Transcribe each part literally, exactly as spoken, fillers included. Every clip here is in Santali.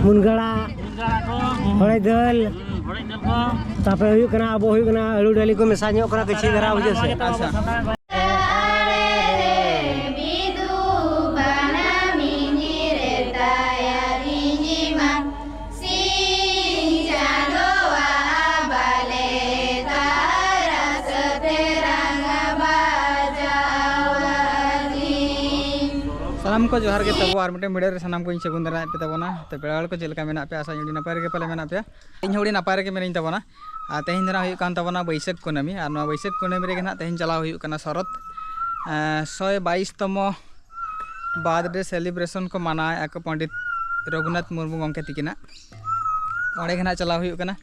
ᱢᱩᱱᱜᱟᱲᱟ, ᱦᱚᱲᱮᱡ ᱫᱟᱹᱞ, ᱛᱟᱯᱚᱨᱮ ᱦᱩᱭᱩᱜ ᱠᱟᱱᱟ, ᱟᱵᱚ ᱦᱩᱭᱩᱜ ᱠᱟᱱᱟ ᱟᱹᱞᱩ ᱰᱟᱹᱞᱤ ᱠᱚ ᱢᱮᱥᱟ ᱧᱚᱜ ᱠᱟᱱᱟ, ᱜᱟᱹᱪᱷᱤ ᱫᱷᱟᱨᱟ ᱵᱩᱡᱷᱟᱹᱜ ᱥᱮ᱾ ᱟᱪᱪᱷᱟ᱾ ᱥᱟᱱᱟᱢ ᱠᱚ ᱡᱚᱦᱟᱨ ᱜᱮ ᱛᱟᱵᱚ, ᱟᱨ ᱢᱤᱫᱴᱮᱱ video ᱨᱮ ᱥᱟᱱᱟᱢ ᱠᱚᱧ ᱥᱟᱹᱜᱩᱱ ᱫᱟᱨᱟᱢᱮᱫ ᱯᱮ ᱛᱟᱵᱚᱱᱟ᱾ ᱛᱚ ᱯᱮᱲᱟ ᱦᱚᱲ ᱠᱚ ᱪᱮᱫ ᱞᱮᱠᱟ ᱢᱮᱱᱟᱜ ᱯᱮᱭᱟ? ᱟᱥᱟ ᱟᱹᱰᱤ ᱱᱟᱯᱟᱭ ᱨᱮᱜᱮ ᱯᱟᱞᱮ ᱢᱮᱱᱟᱜ ᱯᱮᱭᱟ᱾ ᱤᱧ ᱦᱚᱸ ᱟᱹᱰᱤ ᱱᱟᱯᱟᱭ ᱨᱮᱜᱮ ᱢᱮᱱᱟᱹᱧ ᱛᱟᱵᱚᱱᱟ᱾ ᱟᱨ ᱛᱮᱦᱮᱧ ᱫᱚ ᱱᱟᱜ ᱦᱩᱭᱩᱜ ᱠᱟᱱ ᱛᱟᱵᱚᱱᱟ ᱵᱟᱹᱭᱥᱟᱹᱠᱷ ᱠᱩᱱᱟᱹᱢᱤ, ᱟᱨ ᱱᱚᱣᱟ ᱵᱟᱹᱭᱥᱟᱹᱠᱷ ᱠᱩᱱᱟᱹᱢᱤ ᱨᱮᱜᱮ ᱱᱟᱜ ᱛᱮᱦᱮᱧ ᱪᱟᱞᱟᱣ ᱦᱩᱭᱩᱜ ᱠᱟᱱᱟ ᱥᱚᱨᱚᱛ, ᱮᱸ, ᱥᱚᱭ ᱵᱟᱭᱤᱥ ᱛᱚᱢᱚ birthday celebration ᱠᱚ ᱢᱟᱱᱟᱣᱮᱫᱼᱟ ᱠᱚ ᱯᱚᱱᱰᱤᱛ ᱨᱚᱜᱷᱩᱱᱟᱛᱷ ᱢᱩᱨᱢᱩ ᱜᱚᱢᱠᱮ ᱛᱤᱠᱤᱱᱟᱜ᱾ ᱚᱸᱰᱮ ᱜᱮ ᱱᱟᱜ ᱪᱟᱞᱟᱣ ᱦᱩᱭᱩᱜ ᱠᱟᱱᱟ᱾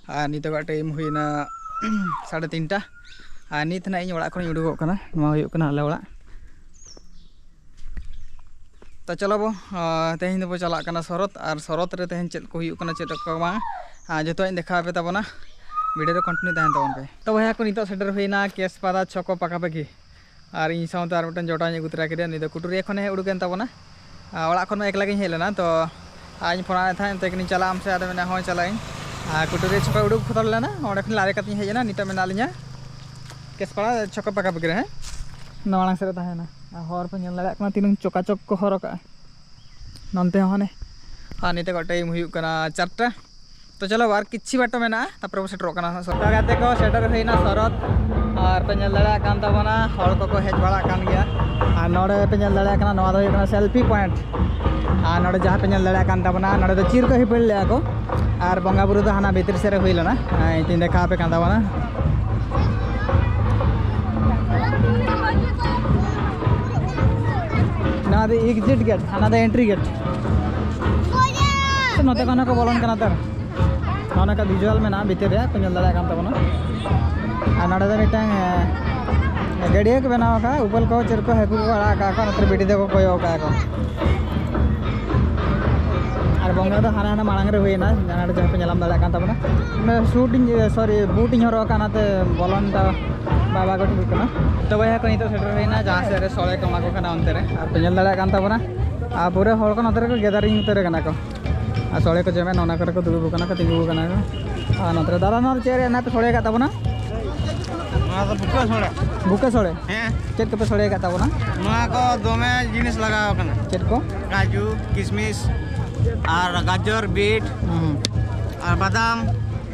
ᱟᱨ ᱱᱤᱛᱚᱜᱟᱜ time ᱦᱩᱭᱱᱟ ᱥᱟᱲᱮ ᱛᱤᱱᱴᱟ᱾ ᱟᱨ ᱱᱤᱛ ᱱᱟᱜ ᱤᱧ ᱚᱲᱟᱜ ᱠᱷᱚᱱᱤᱧ ᱩᱰᱩᱠᱚᱜ ᱠᱟᱱᱟ᱾ ᱱᱚᱣᱟ ᱦᱩᱭᱩᱜ ᱠᱟᱱᱟ ᱟᱞᱮ ᱚᱲᱟᱜ᱾ ᱛᱚ ᱪᱚᱞᱚ ᱵᱚ, ᱟᱨ ᱛᱮᱦᱮᱧ ᱫᱚᱵᱚ ᱪᱟᱞᱟᱜ ᱠᱟᱱᱟ ᱥᱚᱨᱚᱛ, ᱟᱨ ᱥᱚᱨᱚᱛ ᱨᱮ ᱛᱮᱦᱮᱧ ᱪᱮᱫ ᱠᱚ ᱦᱩᱭᱩᱜ ᱠᱟᱱᱟ, ᱪᱮᱫ ᱠᱚ ᱵᱟᱝ, ᱟᱨ ᱡᱚᱛᱚᱣᱟᱜ ᱤᱧ ᱫᱮᱠᱷᱟᱣ ᱟᱯᱮ ᱛᱟᱵᱚᱱᱟ᱾ Video ᱨᱮ continue ᱛᱟᱦᱮᱱ ᱛᱟᱵᱚᱱ ᱯᱮ᱾ ᱛᱚ ᱵᱚᱭᱦᱟ ᱠᱚ, ᱱᱤᱛᱚᱜ ᱥᱮᱴᱮᱨ ᱦᱩᱭᱱᱟ ᱠᱮᱥᱯᱟᱫᱟ ᱪᱷᱚᱠᱚ ᱯᱟᱠᱟ ᱯᱟᱠᱤ᱾ ᱟᱨ ᱤᱧ ᱥᱟᱶᱛᱮ ᱟᱨ ᱢᱤᱫᱴᱮᱱ ᱡᱚᱴᱟᱣᱤᱧ ᱟᱹᱜᱩ ᱛᱚᱨᱟ ᱠᱮᱫᱮᱭᱟ, ᱩᱱᱤ ᱫᱚ ᱠᱩᱴᱩᱨᱤᱭᱟᱹ ᱠᱷᱚᱱᱮ ᱦᱮᱡ ᱩᱰᱩᱠᱮᱱ ᱛᱟᱵᱚᱱᱟ᱾ ᱟᱨ ᱚᱲᱟᱜ ᱠᱷᱚᱱ ᱢᱟ ᱮᱠᱞᱟ ᱜᱤᱧ ᱦᱮᱡ ᱞᱮᱱᱟ, ᱛᱚ ᱟᱡ ᱤᱧ ᱯᱷᱳᱱ ᱟᱫ ᱛᱟᱦᱮᱸᱫ, ᱢᱮᱛᱟᱭ ᱠᱟᱹᱱᱟᱹᱧ, "ᱪᱟᱞᱟᱜ ᱟᱢ ᱥᱮ?" ᱟᱫᱚ ᱢᱮᱱᱟ, "ᱦᱳᱭ, ᱪᱟᱞᱟᱜ ᱟᱹᱧ᱾" ᱟᱨ ᱠᱩᱴᱩᱨᱤᱭᱟᱹ ᱪᱷᱚᱠᱚ ᱩᱰᱩᱠ ᱯᱷᱚᱛᱚᱨ ᱞᱮᱱᱟ, ᱚᱸᱰᱮ ᱠᱷᱚᱱ ᱞᱟᱨᱮ ᱠᱟᱛᱮᱧ ᱦᱮᱡ ᱮᱱᱟ᱾ ᱱᱤᱛᱚᱜ ᱢᱮᱱᱟᱜ ᱞᱤᱧᱟ ᱠᱮᱥᱯᱟᱲᱟ ᱪᱷᱚᱠᱚ ᱯᱟᱠᱟ ᱯᱟᱠᱤ ᱨᱮ, ᱦᱮᱸ, ᱱᱚᱣᱟ ᱢᱟᱲᱟᱝ ᱥᱮᱫ ᱨᱮ ᱛᱟᱦᱮᱱᱟ᱾ ᱟᱨ ᱦᱚᱨ ᱯᱮ ᱧᱮᱞ ᱫᱟᱲᱮᱭᱟᱜ ᱠᱟᱱᱟ, ᱛᱤᱱᱟᱹᱝ ᱪᱚᱠᱟᱪᱚᱠ ᱠᱚ ᱦᱚᱨ ᱟᱠᱟᱜᱼᱟ ᱱᱚᱱᱛᱮ ᱦᱚᱸ ᱦᱟᱱᱮ᱾ ᱟᱨ ᱱᱤᱛᱚᱜ time ᱦᱩᱭᱩᱜ ᱠᱟᱱᱟ ᱪᱟᱨᱴᱟ᱾ ᱛᱚ ᱪᱚᱞᱚ, ᱟᱨ ᱠᱤᱪᱷᱤ ᱵᱟᱴᱚ ᱢᱮᱱᱟᱜᱼᱟ, ᱛᱟᱨᱯᱚᱨᱮ ᱵᱚ ᱥᱮᱴᱮᱨᱚᱜ ᱠᱟᱱᱟ ᱥᱚᱨᱚᱛ᱾ ᱛᱚ ᱜᱟᱛᱮ ᱠᱚ, ᱥᱮᱴᱮᱨ ᱦᱩᱭᱱᱟ ᱥᱚᱨᱚᱛ᱾ ᱟᱨ ᱯᱮ ᱧᱮᱞ ᱫᱟᱲᱮᱭᱟᱜ ᱠᱟᱱ ᱛᱟᱵᱚᱱᱟ, ᱦᱚᱲ ᱠᱚᱠᱚ ᱦᱮᱡ ᱵᱟᱲᱟᱜ ᱠᱟᱱ ᱜᱮᱭᱟ᱾ ᱟᱨ ᱱᱚᱰᱮ ᱯᱮ ᱧᱮᱞ ᱫᱟᱲᱮᱭᱟᱜ ᱠᱟᱱᱟ, ᱱᱚᱣᱟ ᱫᱚ ᱦᱩᱭᱩᱜ ᱠᱟᱱᱟ selfie point᱾ ᱟᱨ ᱱᱚᱰᱮ ᱡᱟᱦᱟᱸ ᱯᱮ ᱧᱮᱞ ᱫᱟᱲᱮᱭᱟᱜ ᱠᱟᱱ ᱛᱟᱵᱚᱱᱟ, ᱱᱚᱰᱮ ᱫᱚ ᱪᱤᱨ ᱠᱚ ᱦᱤᱯᱤᱲ ᱞᱮᱫᱼᱟ ᱠᱚ᱾ ᱟᱨ ᱵᱚᱸᱜᱟ ᱵᱩᱨᱩ ᱫᱚ ᱦᱟᱱᱟ ᱵᱷᱤᱛᱤᱨ ᱥᱮᱫ ᱨᱮ ᱦᱩᱭ ᱞᱮᱱᱟ᱾ ᱦᱮᱸ, ᱤᱧ ᱫᱮᱠᱷᱟᱣ ᱟᱯᱮ ᱠᱟᱱ ᱛᱟᱵᱚᱱᱟ᱾ ᱱᱚᱣᱟ ᱫᱚ exit gate, ᱦᱟᱱᱟ ᱫᱚ entry gate᱾ ᱱᱚᱛᱮ ᱠᱷᱚᱱ ᱦᱚᱸᱠᱚ ᱵᱚᱞᱚᱱ ᱠᱟᱱᱟ ᱛᱚ᱾ ᱱᱚᱜᱼᱚ ᱱᱚᱝᱠᱟ visual ᱢᱮᱱᱟᱜᱼᱟ ᱵᱷᱤᱛᱤᱨ ᱨᱮ, ᱯᱮ ᱧᱮᱞ ᱫᱟᱲᱮᱭᱟᱜ ᱠᱟᱱ ᱛᱟᱵᱚᱱᱟ᱾ ᱟᱨ ᱱᱚᱰᱮ ᱫᱚ ᱢᱤᱫᱴᱟᱝ, ᱮ, ᱜᱟᱹᱰᱭᱟᱹ ᱠᱚ ᱵᱮᱱᱟᱣ ᱟᱠᱟᱫᱼᱟ, ᱩᱯᱟᱹᱞ ᱠᱚ ᱪᱮᱫ ᱠᱚ ᱦᱟᱹᱠᱩ ᱠᱚ ᱟᱲᱟᱜ ᱟᱠᱟᱫ ᱠᱚ, ᱱᱚᱛᱮ ᱵᱤᱴᱤ ᱛᱟᱠᱚ ᱠᱚᱭᱚᱜ ᱟᱠᱟᱫ ᱠᱚ᱾ ᱟᱨ ᱵᱚᱸᱜᱟ ᱫᱚ ᱦᱟᱱᱟ ᱦᱟᱱᱟ ᱢᱟᱲᱟᱝ ᱨᱮ ᱦᱩᱭᱮᱱᱟ, ᱡᱟᱦᱟᱸ ᱨᱮ ᱡᱟᱦᱟᱸ ᱯᱮ ᱧᱮᱞ ᱧᱟᱢ ᱫᱟᱲᱮᱭᱟᱜ ᱠᱟᱱ ᱛᱟᱵᱚᱱᱟ᱾ ᱚᱱᱟ suit ᱤᱧ, sorry, boot ᱤᱧ ᱦᱚᱨᱚᱜ ᱟᱠᱟᱫ, ᱚᱱᱟᱛᱮ ᱵᱚᱞᱚᱱ ᱫᱚ ᱵᱟᱭ ᱵᱟᱜᱚᱴ ᱦᱩᱭᱩᱜ ᱠᱟᱱᱟ᱾ ᱛᱚ ᱵᱚᱭᱦᱟ ᱠᱚ, ᱱᱤᱛᱚᱜ ᱥᱮᱴᱮᱨ ᱦᱩᱭᱱᱟ ᱡᱟᱦᱟᱸ ᱥᱮᱫ ᱨᱮ ᱥᱚᱲᱮ ᱠᱚ ᱮᱢᱟ ᱠᱚ ᱠᱟᱱᱟ, ᱚᱱᱛᱮ ᱨᱮ᱾ ᱟᱨ ᱯᱮ ᱧᱮᱞ ᱫᱟᱲᱮᱭᱟᱜ ᱠᱟᱱ ᱛᱟᱵᱚᱱᱟ, ᱟᱨ ᱯᱩᱨᱟᱹ ᱦᱚᱲ ᱠᱚ ᱱᱚᱛᱮ ᱨᱮᱠᱚ ᱜᱮᱫᱟᱨᱤᱝ ᱩᱛᱟᱹᱨ ᱟᱠᱟᱱᱟ ᱠᱚ᱾ ᱟᱨ ᱥᱚᱲᱮ ᱠᱚ ᱡᱚᱢᱮᱫ, ᱚᱱᱟ ᱠᱚᱨᱮ ᱠᱚ ᱫᱩᱲᱩᱵ ᱟᱠᱟᱱᱟ ᱠᱚ, ᱛᱤᱸᱜᱩ ᱟᱠᱟᱱᱟ ᱠᱚ᱾ ᱟᱨ ᱱᱚᱛᱮ ᱨᱮ ᱫᱟᱫᱟ, ᱱᱚᱣᱟ ᱫᱚ ᱪᱮᱫ ᱨᱮᱭᱟᱜ ᱱᱟᱦᱟᱜ ᱯᱮ ᱥᱚᱲᱮ ᱟᱠᱟᱫ ᱛᱟᱵᱚᱱᱟ? ᱱᱚᱣᱟ ᱫᱚ ᱵᱩᱠᱟᱹ ᱥᱚᱲᱮ᱾ ᱵᱩᱠᱟᱹ ᱥᱚᱲᱮ? ᱦᱮᱸ᱾ ᱪᱮᱫ ᱠᱚᱯᱮ ᱥᱚᱲᱮ ᱟᱠᱟᱫ ᱛᱟᱵᱚᱱᱟ? ᱱᱚᱣᱟ ᱠᱚ ᱫᱚᱢᱮ ᱡᱤᱱᱤᱥ ᱞᱟᱜᱟᱣ ᱟᱠᱟᱱᱟ᱾ ᱪᱮᱫ ᱠᱚ? ᱠᱟᱡᱩ, ᱠᱤᱥᱢᱤᱥ, ᱟᱨ ᱜᱟᱡᱚᱨ, ᱵᱤᱴ, ᱦᱩᱸ᱾ ᱟᱨ ᱵᱟᱫᱟᱢ,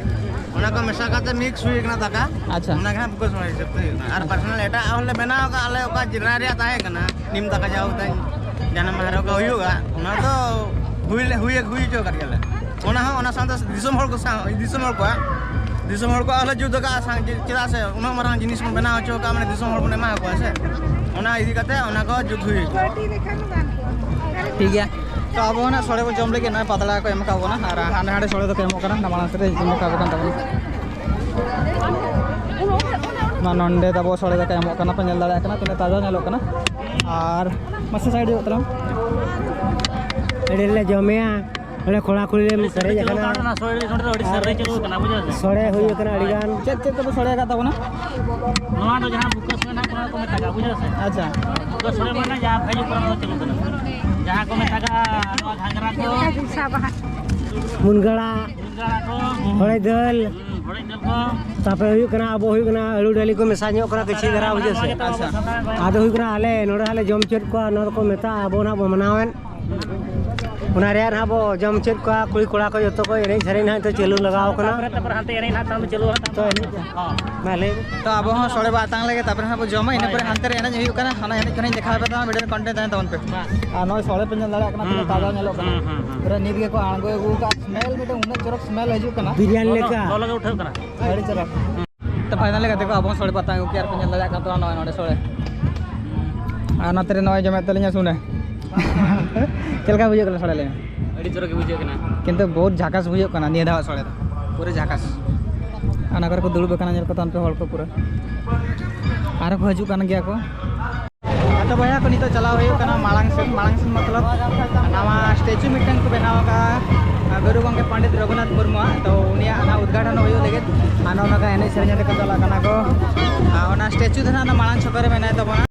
ᱚᱱᱟ ᱠᱚ ᱢᱮᱥᱟ ᱠᱟᱛᱮ ᱢᱤᱠᱥ ᱦᱩᱭ ᱟᱠᱟᱱᱟ ᱫᱟᱠᱟ᱾ ᱟᱪᱪᱷᱟ᱾ ᱚᱱᱟ ᱜᱮ ᱦᱟᱸᱜ ᱵᱩᱠᱟᱹ ᱥᱚᱲᱮ ᱦᱤᱥᱟᱹᱵ ᱛᱮ ᱦᱩᱭᱩᱜ ᱠᱟᱱᱟ᱾ ᱟᱨ ᱯᱟᱨᱥᱚᱱᱟᱞ ᱮᱴᱟᱜ ᱦᱚᱲ ᱞᱮ ᱵᱮᱱᱟᱣ ᱟᱠᱟᱫ, ᱟᱞᱮ ᱚᱠᱟ ᱡᱮᱞᱟ ᱨᱮᱭᱟᱜ ᱛᱟᱦᱮᱸ ᱠᱟᱱᱟ, ᱱᱤᱢ ᱫᱟᱠᱟ ᱡᱟᱣ ᱠᱟᱛᱮ ᱡᱟᱱᱟᱢ ᱢᱟᱦᱟ ᱨᱮ ᱚᱠᱟ ᱦᱩᱭᱩᱜᱼᱟ, ᱚᱱᱟ ᱫᱚ ᱦᱩᱭ ᱞᱮ, ᱦᱩᱭ, ᱦᱩᱭ ᱦᱚᱪᱚ ᱟᱠᱟᱫ ᱜᱮᱭᱟᱞᱮ᱾ ᱚᱱᱟ ᱦᱚᱸ ᱚᱱᱟ ᱥᱟᱶᱛᱮ ᱫᱤᱥᱚᱢ ᱦᱚᱲ ᱠᱚ ᱥᱟᱶ, ᱫᱤᱥᱚᱢ ᱦᱚᱲ ᱠᱚᱣᱟᱜ, ᱫᱤᱥᱚᱢ ᱦᱚᱲ ᱠᱚᱣᱟᱜ ᱦᱚᱸᱞᱮ ᱡᱩᱛ ᱟᱠᱟᱫᱼᱟ, ᱥᱟᱶ-, ᱪᱮᱫᱟᱜ ᱥᱮ ᱩᱱᱟᱹᱜ ᱢᱟᱨᱟᱝ ᱡᱤᱱᱤᱥ ᱵᱚᱱ ᱵᱮᱱᱟᱣ ᱦᱚᱪᱚ ᱟᱠᱟᱫᱼᱟ, ᱢᱟᱱᱮ ᱫᱤᱥᱚᱢ ᱦᱚᱲ ᱵᱚᱱ ᱮᱢᱟ ᱠᱚᱣᱟ ᱥᱮ, ᱚᱱᱟ ᱤᱫᱤ ᱠᱟᱛᱮ ᱚᱱᱟ ᱠᱚ ᱡᱩᱛ ᱦᱩᱭ ᱟᱠᱟᱱᱟ᱾ ᱴᱷᱤᱠ ᱜᱮᱭᱟ, ᱛᱚ ᱟᱵᱚ ᱦᱚᱸ ᱱᱟᱜ ᱥᱚᱲᱮ ᱵᱚᱱ ᱡᱚᱢ ᱞᱟᱹᱜᱤᱫ ᱱᱚᱜᱼᱚᱭ ᱯᱟᱛᱲᱟ ᱠᱚ ᱮᱢ ᱟᱠᱟᱫ ᱵᱚᱱᱟ, ᱟᱨ ᱦᱟᱸᱰᱮ ᱦᱟᱸᱰᱮ ᱥᱚᱲᱮ ᱫᱚᱠᱚ ᱮᱢᱚᱜ ᱠᱟᱱᱟ, ᱢᱟᱲᱟᱝ ᱥᱮᱫ ᱨᱮ ᱮᱢ ᱟᱠᱟᱫ ᱠᱟᱱ ᱛᱟᱵᱚᱱᱟ᱾ ᱢᱟ ᱱᱚᱸᱰᱮ ᱛᱟᱵᱚ ᱥᱚᱲᱮ ᱫᱟᱠᱟ ᱮᱢᱚᱜ ᱠᱟᱱᱟ, ᱯᱮ ᱧᱮᱞ ᱫᱟᱲᱮᱭᱟᱜ ᱠᱟᱱᱟ ᱛᱤᱱᱟᱹᱜ ᱛᱟᱡᱟ ᱧᱮᱞᱚᱜ ᱠᱟᱱᱟ᱾ ᱟᱨ ᱢᱟᱥᱮ ᱥᱟᱭᱤᱰ ᱦᱩᱭᱩᱜ ᱛᱟᱞᱟᱝ᱾ ᱟᱹᱰᱤ ᱞᱮ ᱡᱚᱢᱮᱭᱟ, ᱚᱸᱰᱮ ᱠᱚᱲᱟ ᱠᱩᱲᱤ ᱞᱮ ᱯᱮᱨᱮᱡ ᱟᱠᱟᱱᱟ᱾ ᱚᱱᱟ ᱥᱚᱲᱮ, ᱱᱚᱰᱮ ᱫᱚ ᱟᱹᱰᱤ ᱥᱟᱹᱨᱫᱤ ᱪᱟᱹᱞᱩ ᱟᱠᱟᱱᱟ, ᱵᱩᱡᱷᱟᱹᱣ ᱥᱮ? ᱥᱚᱲᱮ ᱦᱩᱭ ᱟᱠᱟᱱᱟ ᱟᱹᱰᱤ ᱜᱟᱱ᱾ ᱪᱮᱫ ᱪᱮᱫ ᱠᱚᱯᱮ ᱥᱚᱲᱮ ᱟᱠᱟᱫ ᱛᱟᱵᱚᱱᱟ? ᱱᱚᱣᱟ ᱫᱚ ᱡᱟᱦᱟᱸ ᱵᱷᱩᱠᱟᱹ ᱥᱚᱲᱮ ᱱᱟᱦᱟᱜ, ᱚᱱᱟ ᱠᱚ ᱢᱮᱛᱟᱜᱼᱟ, ᱵᱩᱡᱷᱟᱹᱣ ᱥᱮ? ᱟᱪᱪᱷᱟ᱾ ᱵᱷᱩᱠᱟᱹ ᱥᱚᱲᱮ ᱢᱟᱱᱮ ᱡᱟᱦᱟᱸ ᱵᱷᱮᱡᱽ ᱩᱯᱚᱨ ᱚᱱᱟ ᱫᱚ ᱪᱟᱹᱞᱩ ᱠᱟᱱᱟ᱾ ᱡᱟᱦᱟᱸ ᱠᱚ ᱢᱮᱛᱟᱜᱼᱟ ᱱᱚᱣᱟ ᱜᱷᱟᱸᱜᱽᱨᱟ ᱠᱚ, ᱢᱩᱱᱜᱟᱹ ᱟᱲᱟᱜ, ᱢᱩᱱᱜᱟᱹ ᱟᱲᱟᱜ ᱠᱚ, ᱦᱚᱲᱮᱡ ᱫᱟᱹᱞ, ᱦᱩᱸ, ᱦᱚᱲᱮᱡ ᱫᱟᱹᱞ ᱠᱚ᱾ ᱛᱟᱯᱚᱨᱮ ᱦᱩᱭᱩᱜ ᱠᱟᱱᱟ, ᱟᱵᱚ ᱦᱩᱭᱩᱜ ᱠᱟᱱᱟ ᱟᱹᱞᱩ ᱰᱟᱹᱞᱤ ᱠᱚ ᱢᱮᱥᱟ ᱧᱚᱜ ᱠᱟᱱᱟ, ᱠᱤᱪᱷᱤ ᱫᱷᱟᱨᱟ, ᱵᱩᱡᱷᱟᱹᱣ ᱥᱮ? ᱟᱪᱪᱷᱟ᱾ ᱟᱫᱚ ᱦᱩᱭᱩᱜ ᱠᱟᱱᱟ, ᱟᱞᱮ ᱱᱚᱰᱮ ᱦᱟᱸᱜ ᱞᱮ ᱡᱚᱢ ᱦᱚᱪᱚᱭᱮᱫ ᱠᱚᱣᱟ, ᱱᱚᱣᱟ ᱫᱚᱠᱚ ᱢᱮᱛᱟᱜᱼᱟ, ᱟᱵᱚ ᱱᱟᱦᱟᱜ ᱵᱚᱱ ᱢᱟᱱᱟᱣᱮᱫ᱾ ᱚᱱᱟ ᱨᱮᱭᱟᱜ ᱱᱟᱦᱟᱜ ᱵᱚ ᱡᱚᱢ ᱦᱚᱪᱚᱭᱮᱫ ᱠᱚᱣᱟ, ᱠᱩᱲᱤ ᱠᱚᱲᱟ ᱠᱚ ᱡᱚᱛᱚ ᱠᱚ ᱮᱱᱮᱡ ᱥᱮᱨᱮᱧ ᱱᱟᱦᱟᱜ ᱱᱤᱛᱚᱜ ᱪᱟᱹᱞᱩ ᱞᱟᱜᱟᱣ ᱠᱟᱱᱟ᱾ ᱛᱟᱯᱚᱨᱮ, ᱛᱟᱯᱚᱨᱮ ᱦᱟᱱᱛᱮ ᱮᱱᱮᱡ ᱱᱟᱦᱟᱜ ᱛᱟᱭᱚᱢ ᱪᱟᱹᱞᱩᱜᱼᱟ ᱱᱟᱦᱟᱜ᱾ ᱛᱚ ᱮᱱᱮᱡ ᱠᱚ᱾ ᱦᱚᱸ᱾ ᱢᱟ ᱞᱟᱹᱭ ᱢᱮ᱾ ᱛᱚ ᱟᱵᱚ ᱦᱚᱸ ᱥᱚᱲᱮ ᱵᱚ ᱟᱛᱟᱝ ᱞᱮᱜᱮ, ᱛᱟᱯᱚᱨᱮ ᱦᱟᱸᱜ ᱵᱚ ᱡᱚᱢᱟ, ᱤᱱᱟᱹ ᱦᱳᱭ, ᱯᱚᱨᱮ ᱦᱳᱭ᱾ ᱦᱟᱱᱛᱮ ᱨᱮ ᱮᱱᱮᱡ ᱦᱩᱭᱩᱜ ᱠᱟᱱᱟ, ᱚᱱᱟ ᱮᱱᱮᱡ ᱠᱚ ᱱᱟᱦᱟᱜ ᱤᱧ ᱫᱮᱠᱷᱟᱣ ᱟᱯᱮ ᱛᱟᱵᱚᱱᱟ, ᱵᱷᱤᱰᱤᱭᱳ ᱨᱮ ᱠᱚᱱᱴᱤᱱᱤᱭᱩ ᱛᱟᱦᱮᱱ ᱛᱟᱵᱚᱱ ᱯᱮ᱾ ᱵᱟᱥ᱾ ᱟᱨ ᱱᱚᱜᱼᱚᱭ ᱥᱚᱲᱮ ᱯᱮ ᱧᱮᱞ ᱫᱟᱲᱮᱭᱟᱜ ᱠᱟᱱᱟ, ᱦᱩᱸ, ᱛᱤᱱᱟᱹᱜ ᱛᱟᱡᱟ ᱦᱩᱸ, ᱧᱮᱞᱚᱜ ᱠᱟᱱᱟ᱾ ᱦᱩᱸ, ᱦᱩᱸ, ᱦᱩᱸ᱾ ᱯᱩᱨᱟᱹ ᱱᱤᱛ ᱜᱮᱠᱚ ᱟᱬᱜᱚ ᱟᱹᱜᱩ ᱟᱠᱟᱫ, ᱥᱢᱮᱞ ᱢᱤᱫᱴᱮᱱ ᱩᱱᱟᱹᱜ ᱪᱚᱨᱚᱠ ᱥᱢᱮᱞ ᱦᱤᱡᱩᱜ ᱠᱟᱱᱟ᱾ ᱵᱤᱨᱭᱟᱱᱤ ᱞᱚᱞᱚ, ᱞᱮᱠᱟ᱾ ᱞᱚᱞᱚ ᱜᱮ ᱩᱴᱷᱟᱹᱜ ᱠᱟᱱᱟ᱾ ᱟᱹᱰᱤ ᱪᱮᱦᱨᱟ᱾ ᱛᱚ ᱯᱷᱟᱭᱱᱟᱞᱤ ᱜᱟᱛᱮ ᱠᱚ, ᱟᱵᱚ ᱦᱚᱸ ᱥᱚᱲᱮ ᱯᱟᱛᱟ ᱟᱹᱜᱩ ᱠᱮᱜᱼᱟ, ᱟᱨ ᱯᱮ ᱧᱮᱞ ᱫᱟᱲᱮᱭᱟᱜ ᱠᱟᱱ ᱛᱟᱵᱚᱱᱟ ᱱᱚᱜᱼᱚᱭ ᱱᱚᱰᱮ ᱥᱚᱲᱮ᱾ ᱟᱨ ᱱᱚᱛᱮ ᱨᱮ ᱱᱚᱜᱼᱚᱭ ᱡᱚᱢᱮᱫ ᱛᱟᱹᱞᱤᱧᱟ ᱥᱩᱱᱮ᱾ ᱪᱮᱫ ᱞᱮᱠᱟ ᱵᱩᱡᱷᱟᱹᱜ ᱠᱟᱱᱟ ᱥᱚᱲᱮ, ᱞᱟᱹᱭ ᱢᱮ? ᱟᱹᱰᱤ ᱪᱚᱨᱚᱠ ᱜᱮ ᱵᱩᱡᱷᱟᱹᱜ ᱠᱟᱱᱟ᱾ ᱠᱤᱱᱛᱩ ᱵᱚᱦᱩᱛ ᱡᱷᱟᱠᱟᱥ ᱵᱩᱡᱷᱟᱹᱜ ᱠᱟᱱᱟ ᱱᱤᱭᱟᱹ ᱫᱷᱟᱣ ᱥᱚᱲᱮ ᱫᱚ, ᱯᱩᱨᱟᱹ ᱡᱷᱟᱠᱟᱥ᱾ ᱚᱱᱟ ᱠᱚᱨᱮ ᱠᱚ ᱫᱩᱲᱩᱵ ᱟᱠᱟᱱᱟ, ᱧᱮᱞ ᱠᱚ ᱛᱟᱵᱚᱱ ᱯᱮ ᱦᱚᱲ ᱠᱚ ᱯᱩᱨᱟᱹ᱾ ᱟᱨᱦᱚᱸ ᱠᱚ ᱦᱤᱡᱩᱜ ᱠᱟᱱ ᱜᱮᱭᱟ ᱠᱚ᱾ ᱟᱫᱚ ᱵᱚᱭᱦᱟ ᱠᱚ, ᱱᱤᱛᱚᱜ ᱪᱟᱞᱟᱣ ᱦᱩᱭᱩᱜ ᱠᱟᱱᱟ ᱢᱟᱲᱟᱝ ᱥᱮᱫ, ᱢᱟᱲᱟᱝ ᱥᱮᱫ ᱢᱚᱛᱞᱚᱵ ᱱᱟᱣᱟ ᱥᱴᱮᱪᱩ ᱢᱤᱫᱴᱟᱝ ᱠᱚ ᱵᱮᱱᱟᱣ ᱟᱠᱟᱫᱼᱟ ᱜᱩᱨᱩ ᱜᱚᱢᱠᱮ ᱯᱚᱱᱰᱤᱛ ᱨᱚᱜᱷᱩᱱᱟᱛᱷ ᱢᱩᱨᱢᱩᱣᱟᱜ᱾ ᱛᱚ ᱩᱱᱤᱭᱟᱜ ᱚᱱᱟ ᱩᱫᱽᱜᱷᱟᱴᱚᱱ ᱦᱩᱭᱩᱜ ᱞᱟᱹᱜᱤᱫ ᱟᱨ ᱱᱚᱜᱼᱚ ᱱᱚᱝᱠᱟ ᱮᱱᱮᱡ ᱥᱮᱨᱮᱧ ᱟᱛᱮ ᱠᱚ ᱪᱟᱞᱟᱜ ᱠᱟᱱᱟ ᱠᱚ᱾ ᱟᱨ ᱚᱱᱟ ᱥᱴᱮᱪᱩ ᱫᱚ ᱱᱟᱦᱟᱜ ᱚᱱᱟ ᱢᱟᱲᱟᱝ ᱪᱷᱚᱠ ᱨᱮ ᱢᱮᱱᱟᱭ ᱛᱟᱵᱚᱱᱟ᱾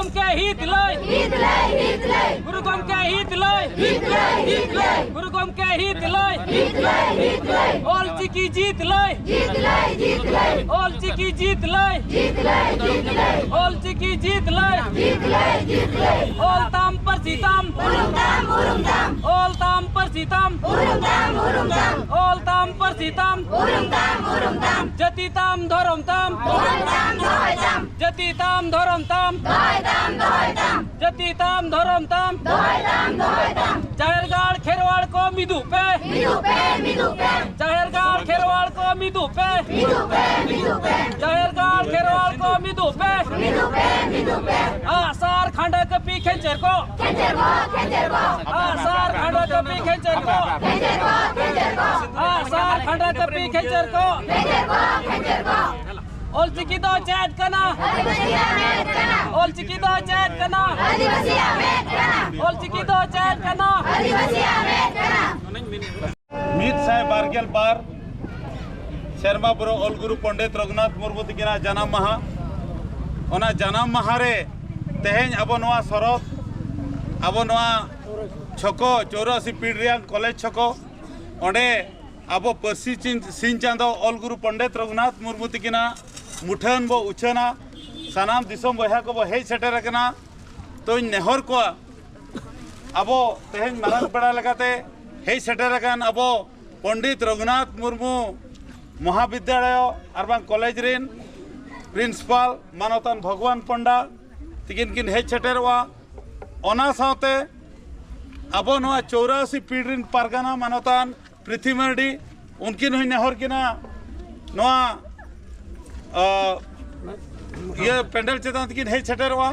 ᱜᱚᱢᱠᱮ ᱦᱤᱛ ᱞᱟᱹᱭ᱾ ᱦᱤᱛ ᱞᱟᱹᱭ, ᱦᱤᱛ ᱞᱟᱹᱭ᱾ ᱜᱩᱨᱩ ᱜᱚᱢᱠᱮ ᱦᱤᱛ ᱞᱟᱹᱭ᱾ ᱦᱤᱛ ᱞᱟᱹᱭ, ᱦᱤᱛ ᱞᱟᱹᱭ᱾ ᱜᱩᱨᱩ ᱜᱚᱢᱠᱮ ᱦᱤᱛ ᱞᱟᱹᱭ᱾ ᱦᱤᱛ ᱞᱟᱹᱭ, ᱦᱤᱛ ᱞᱟᱹᱭ᱾ ᱚᱞ ᱪᱤᱠᱤ ᱡᱤᱛ ᱞᱟᱹᱭ᱾ ᱡᱤᱛ ᱞᱟᱹᱭ, ᱡᱤᱛ ᱞᱟᱹᱭ᱾ ᱚᱞ ᱪᱤᱠᱤ ᱡᱤᱛ ᱞᱟᱹᱭ᱾ ᱡᱤᱛ ᱞᱟᱹᱭ, ᱡᱤᱛ ᱞᱟᱹᱭ᱾ ᱚᱞ ᱪᱤᱠᱤ ᱡᱤᱛ ᱞᱟᱹᱭ᱾ ᱡᱤᱛ ᱞᱟᱹᱭ, ᱡᱤᱛ ᱞᱟᱹᱭ᱾ ᱚᱞ ᱛᱟᱢ ᱯᱟᱹᱨᱥᱤ ᱛᱟᱢ᱾ ᱩᱨᱩᱢ ᱛᱟᱢ, ᱩᱨᱩᱢ ᱛᱟᱢ᱾ ᱚᱞ ᱛᱟᱢ ᱯᱟᱹᱨᱥᱤ ᱛᱟᱢ᱾ ᱩᱨᱩᱢ ᱛᱟᱢ, ᱩᱨᱩᱢ ᱛᱟᱢ᱾ ᱚᱞ ᱛᱟᱢ ᱯᱟᱹᱨᱥᱤ ᱛᱟᱢ᱾ ᱩᱨᱩᱢ ᱛᱟᱢ, ᱩᱨᱩᱢ ᱛᱟᱢ᱾ ᱡᱟᱹᱛᱤ ᱛᱟᱢ ᱫᱷᱚᱨᱚᱢ ᱛᱟᱢ᱾ ᱫᱚᱦᱚᱭ ᱛᱟᱢ, ᱫᱚᱦᱚᱭ ᱛᱟᱢ᱾ ᱡᱟᱹᱛᱤ ᱛᱟᱢ ᱫᱷᱚᱨᱚᱢ ᱛᱟᱢ᱾ ᱫᱚᱦᱚᱭ ᱛᱟᱢ, ᱫᱚᱦᱚᱭ ᱛᱟᱢ᱾ ᱡᱟᱹᱛᱤ ᱛᱟᱢ ᱫᱷᱚᱨᱚᱢ ᱛᱟᱢ᱾ ᱫᱚᱦᱚᱭ ᱛᱟᱢ, ᱫᱚᱦᱚᱭ ᱛᱟᱢ᱾ ᱡᱟᱦᱮᱨ ᱜᱟᱲ ᱠᱷᱮᱨᱣᱟᱲ ᱠᱚ ᱢᱤᱫᱩᱜ ᱯᱮ᱾ ᱢᱤᱫᱩᱜ ᱯᱮ, ᱢᱤᱫᱩᱜ ᱯᱮ᱾ ᱡᱟᱦᱮᱨ ᱜᱟᱲ ᱠᱷᱮᱨᱣᱟᱲ ᱠᱚ ᱢᱤᱫᱩᱜ ᱯᱮ᱾ ᱢᱤᱫᱩᱜ ᱯᱮ, ᱢᱤᱫᱩᱜ ᱯᱮ᱾ ᱡᱟᱦᱮᱨ ᱜᱟᱲ ᱠᱷᱮᱨᱣᱟᱲ ᱠᱚ ᱢᱤᱫᱩᱜ ᱯᱮ᱾ ᱢᱤᱫᱩᱜ ᱯᱮ, ᱢᱤᱫᱩᱜ ᱯᱮ᱾ ᱟᱜ ᱥᱟᱨ ᱠᱷᱟᱸᱰᱟ ᱠᱟᱹᱯᱤ ᱠᱷᱮᱧᱪᱮᱨ ᱠᱚ᱾ ᱠᱷᱮᱧᱪᱮᱨ ᱠᱚ, ᱠᱷᱮᱧᱪᱮᱨ ᱠᱚ᱾ ᱟᱜ ᱥᱟᱨ ᱠᱷᱟᱸᱰᱟ ᱠᱟᱹᱯᱤ ᱠᱷᱮᱧᱪᱮᱨ ᱠᱚ᱾ ᱠᱷᱮᱧᱪᱮᱨ ᱠᱚ, ᱠᱷᱮᱧᱪᱮᱨ ᱠᱚ᱾ ᱟᱜ ᱥᱟᱨ ᱠᱷᱟᱸᱰᱟ ᱠᱟᱹᱯᱤ ᱠᱷᱮᱧᱪᱮᱨ ᱠᱚ᱾ ᱠᱷᱮᱧᱪᱮᱨ ᱠᱚ, ᱠᱷᱮᱧᱪᱮᱨ ᱠᱚ᱾ ᱚᱞᱪᱤᱠᱤ ᱫᱚ ᱪᱮᱫ ᱠᱟᱱᱟ? ᱟᱹᱫᱤᱵᱟᱹᱥᱤᱭᱟᱜ ᱢᱮᱫ ᱠᱟᱱᱟ᱾ ᱚᱞᱪᱤᱠᱤ ᱫᱚ ᱪᱮᱫ ᱠᱟᱱᱟ? ᱟᱹᱫᱤᱵᱟᱹᱥᱤᱭᱟᱜ ᱢᱮᱫ ᱠᱟᱱᱟ᱾ ᱚᱞᱪᱤᱠᱤ ᱫᱚ ᱪᱮᱫ ᱠᱟᱱᱟ? ᱟᱹᱫᱤᱵᱟᱹᱥᱤᱭᱟᱜ ᱢᱮᱫ ᱠᱟᱱᱟ᱾ ᱢᱤᱫ ᱥᱟᱭ ᱵᱟᱨ ᱜᱮᱞ ᱵᱟᱨ ᱥᱮᱨᱢᱟ ᱵᱚᱨᱚ ᱚᱞ ᱜᱩᱨᱩ ᱯᱚᱱᱰᱤᱛ ᱨᱚᱜᱷᱩᱱᱟᱛᱷ ᱢᱩᱨᱢᱩ ᱛᱤᱠᱤᱱᱟᱜ ᱡᱟᱱᱟᱢ ᱢᱟᱦᱟ, ᱚᱱᱟ ᱡᱟᱱᱟᱢ ᱢᱟᱦᱟ ᱨᱮ ᱛᱮᱦᱮᱧ ᱟᱵᱚ ᱱᱚᱣᱟ ᱥᱚᱨᱚᱛ, ᱟᱵᱚ ᱱᱚᱣᱟ ᱪᱷᱚᱠᱚ ᱪᱳᱨᱟᱥᱤ ᱯᱤᱲ ᱨᱮᱭᱟᱝ ᱠᱚᱞᱮᱡᱽ ᱪᱷᱚᱠᱚ, ᱚᱸᱰᱮ ᱟᱵᱚ ᱯᱟᱹᱨᱥᱤ ᱪᱤᱱ-, ᱥᱤᱧ ᱪᱟᱸᱫᱚ ᱚᱞ ᱜᱩᱨᱩ ᱯᱚᱱᱰᱤᱛ ᱨᱚᱜᱷᱩᱱᱟᱛᱷ ᱢᱩᱨᱢᱩ ᱛᱤᱠᱤᱱᱟᱜ ᱢᱩᱴᱷᱟᱹᱱ ᱵᱚ ᱩᱪᱷᱟᱹᱱᱟ᱾ ᱥᱟᱱᱟᱢ ᱫᱤᱥᱚᱢ ᱵᱚᱭᱦᱟ ᱠᱚᱵᱚ ᱦᱮᱡ ᱥᱮᱴᱮᱨ ᱟᱠᱟᱱᱟ᱾ ᱛᱚᱧ ᱱᱮᱦᱚᱨ ᱠᱚᱣᱟ, ᱟᱵᱚ ᱛᱮᱦᱮᱧ ᱢᱟᱨᱟᱝ ᱯᱮᱲᱟ ᱞᱮᱠᱟᱛᱮ ᱦᱮᱡ ᱥᱮᱴᱮᱨ ᱟᱠᱟᱱ ᱟᱵᱚ ᱯᱚᱱᱰᱤᱛ ᱨᱚᱜᱷᱩᱱᱟᱛᱷ ᱢᱩᱨᱢᱩ ᱢᱚᱦᱟᱵᱤᱫᱽᱫᱟᱞᱚᱭ ᱟᱨ ᱵᱟᱝ ᱠᱚᱞᱮᱡᱽ ᱨᱤᱱ ᱯᱨᱤᱱᱥᱤᱯᱟᱞ ᱢᱟᱱᱚᱛᱟᱱ ᱵᱷᱚᱜᱽᱣᱟᱱ ᱯᱚᱱᱰᱟ ᱛᱤᱠᱤᱱ ᱠᱤᱱ ᱦᱮᱡ ᱥᱮᱴᱮᱨᱚᱜᱼᱟ᱾ ᱚᱱᱟ ᱥᱟᱶᱛᱮ ᱟᱵᱚ ᱱᱚᱣᱟ ᱪᱳᱨᱟᱥᱤ ᱯᱤᱲ ᱨᱤᱱ ᱯᱟᱨᱜᱟᱱᱟ ᱢᱟᱱᱚᱛᱟᱱ ᱯᱨᱤᱛᱷᱤ ᱢᱟᱨᱰᱤ, ᱩᱱᱠᱤᱱ ᱦᱚᱸᱧ ᱱᱮᱦᱚᱨ ᱠᱤᱱᱟ ᱱᱚᱣᱟ, ᱟ, ᱤᱭᱟᱹ ᱯᱮᱱᱰᱮᱞ ᱪᱮᱛᱟᱱ ᱛᱮᱠᱤᱱ ᱦᱮᱡ ᱥᱮᱴᱮᱨᱚᱜᱼᱟ᱾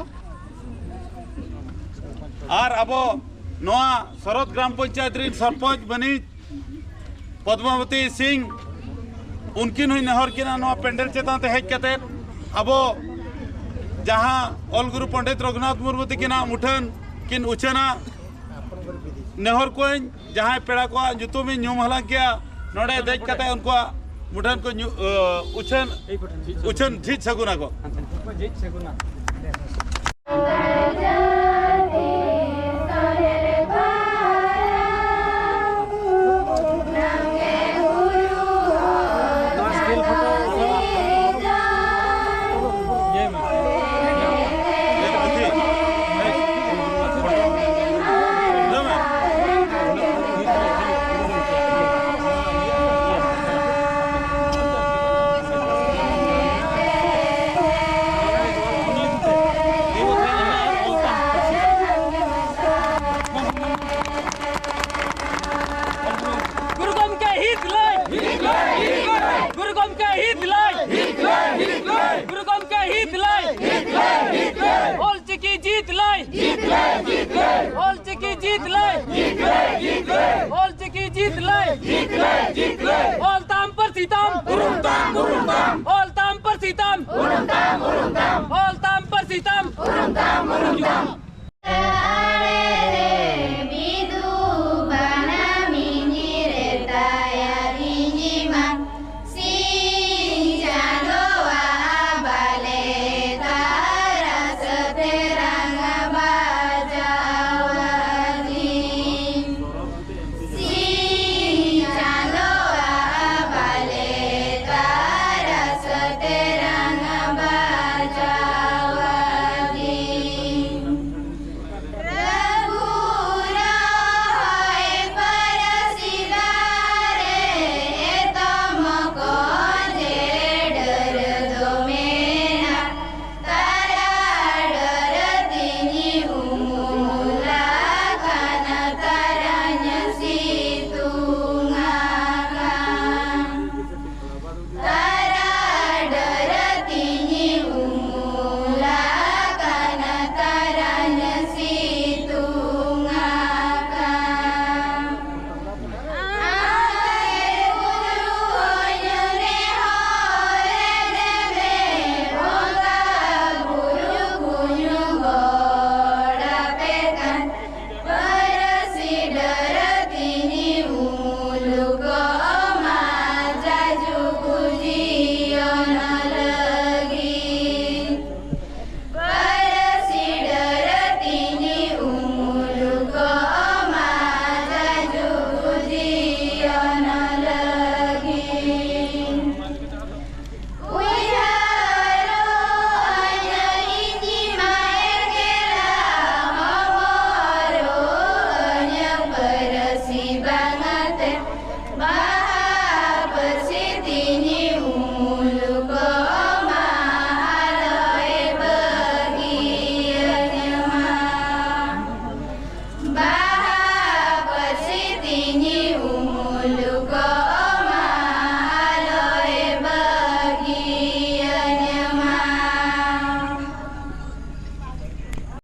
ᱟᱨ ᱟᱵᱚ ᱱᱚᱣᱟ ᱥᱚᱨᱚᱛ ᱜᱨᱟᱢ ᱯᱚᱧᱪᱟᱭᱮᱛ ᱨᱤᱱ ᱥᱚᱨᱯᱚᱧᱪ ᱢᱟᱹᱱᱤᱡ ᱯᱚᱫᱢᱟᱵᱚᱛᱤ ᱥᱤᱝ, ᱩᱱᱠᱤᱱ ᱦᱚᱸᱧ ᱱᱮᱦᱚᱨ ᱠᱤᱱᱟ ᱱᱚᱣᱟ ᱯᱮᱱᱰᱮᱞ ᱪᱮᱛᱟᱱ ᱛᱮ ᱦᱮᱡ ᱠᱟᱛᱮ ᱟᱵᱚ ᱡᱟᱦᱟᱸ ᱚᱞ ᱜᱩᱨᱩ ᱯᱚᱱᱰᱤᱛ ᱨᱚᱜᱷᱩᱱᱟᱛᱷ ᱢᱩᱨᱢᱩ ᱛᱤᱠᱤᱱᱟᱜ ᱢᱩᱴᱷᱟᱹᱱ ᱠᱤᱱ ᱩᱪᱷᱟᱹᱱᱟ, ᱱᱮᱦᱚᱨ ᱠᱚᱣᱟᱧ ᱡᱟᱦᱟᱸᱭ ᱯᱮᱲᱟ ᱠᱚᱣᱟᱜ ᱧᱩᱛᱩᱢᱤᱧ ᱧᱩᱢ ᱦᱟᱞᱟᱝ ᱠᱮᱭᱟ, ᱱᱚᱰᱮ ᱫᱮᱡ ᱠᱟᱛᱮ ᱩᱱᱠᱩᱣᱟᱜ ᱢᱩᱴᱷᱟᱹᱱ ᱠᱚ ᱧᱩ-, ᱟᱹ, ᱩᱪᱷᱟᱹᱱ, ᱩᱪᱷᱟᱹᱱ ᱡᱷᱤᱡ ᱥᱟᱹᱜᱩᱱᱟ ᱠᱚ᱾ ᱜᱩᱨᱩ ᱜᱚᱢᱠᱮ ᱦᱤᱛ ᱞᱟᱹᱭ! ᱜᱩᱨᱩ ᱜᱚᱢᱠᱮ ᱦᱤᱛ ᱞᱟᱹᱭ! ᱜᱩᱨᱩ ᱜᱚᱢᱠᱮ ᱦᱤᱛ ᱞᱟᱹᱭ! ᱚᱞ ᱪᱤᱠᱤ ᱡᱤᱛ ᱞᱟᱹᱭ! ᱚᱞ ᱪᱤᱠᱤ ᱡᱤᱛ ᱞᱟᱹᱭ! ᱚᱞ ᱪᱤᱠᱤ ᱡᱤᱛ ᱞᱟᱹᱭ! ᱚᱞ ᱛᱟᱢ ᱯᱟᱹᱨᱥᱤ ᱛᱟᱢ! ᱚᱞ ᱛᱟᱢ ᱯᱟᱹᱨᱥᱤ ᱛᱟᱢ! ᱚᱞ ᱛᱟᱢ ᱯᱟᱹᱨᱥᱤ ᱛᱟᱢ!